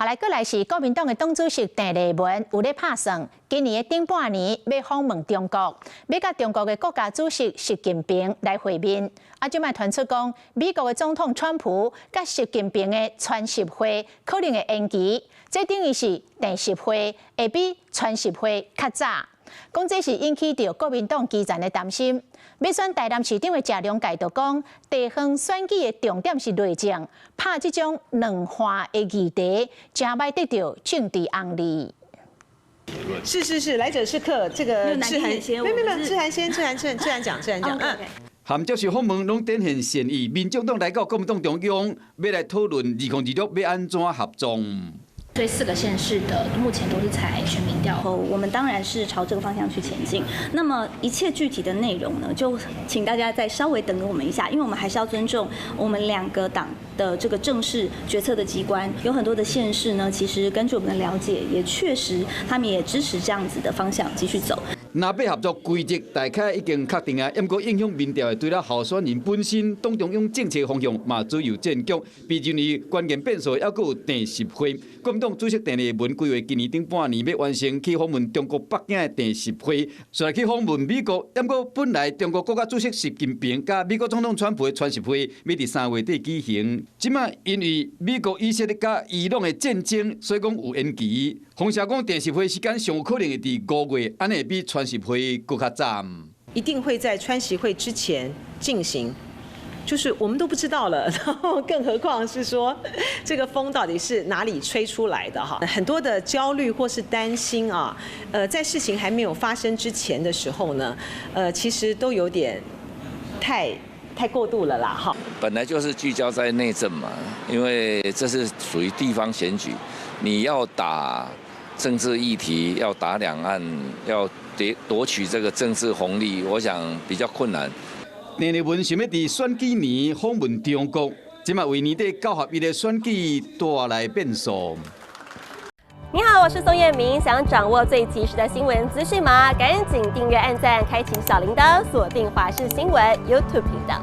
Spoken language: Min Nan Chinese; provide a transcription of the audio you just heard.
好來，閣來是國民黨的黨主席鄭麗文有咧拍算，今年的頂半年欲訪問中國，欲佮中國的國家主席習近平來會面。啊，這擺傳出講，美國的總統川普佮習近平的川習會可能會延期，這等於是鄭習會會比川習會較早。講這是引起著國民黨基層的擔心。欲選台南市長的謝龍介就講，地方選舉的重點是內政，拍這種軟化的議題，誠歹得著政治紅利。是是是，來者是客，這個志涵，沒有沒有，志涵先，志涵志志涵講，志涵講，嗯。含這是訪問攏展現善意，民眾黨來到國民黨中央，欲來討論2026欲按怎合作。對四個縣市的目前都是採全民調，我們當然是朝這個方向去前進。那麼一切具體的內容呢，就請大家再稍微等我們一下，因為我們還是要尊重我們兩個黨的這個正式決策的機關。有很多的縣市呢，其實根據我們的了解，也確實他們也支持這樣子的方向繼續走。若欲合作規則大概已經確定啊，毋過影響民調的除了候選人本身，黨中央政策方向嘛左右戰局。被認為關鍵變數，猶閣有鄭習會。國民黨主席鄭麗文規劃今年頂半年欲完成去訪問中國北京的鄭習會，煞來去訪問美國。毋過本來中國國家主席習近平佮美國總統川普的川習會欲佇3月底舉行，這擺因為美國以色列佮伊朗的戰爭，所以講有延期。風聲講鄭習會時間上有可能會佇5月，按呢會比川習會閣較早。一定會在川習會之前進行，就是我們都不知道了，然後更何況是說這個風到底是哪裡吹出來的哈？很多的焦慮或是擔心啊，在事情還沒有發生之前的時候呢，其實都有點太過度了啦哈。本來就是聚焦在內政嘛，因為這是屬於地方選舉，你要打政治議題，要打兩岸，要奪取這個政治紅利，我想比較困難。鄭麗文想欲佇選舉年訪問中國，這嘛為年底九合一的選舉帶來變數。你好，我是宋燕明，想掌握最及時的新聞資訊嗎？趕緊訂閱、按讚、開啟小鈴鐺，鎖定華視新聞 YouTube 頻道。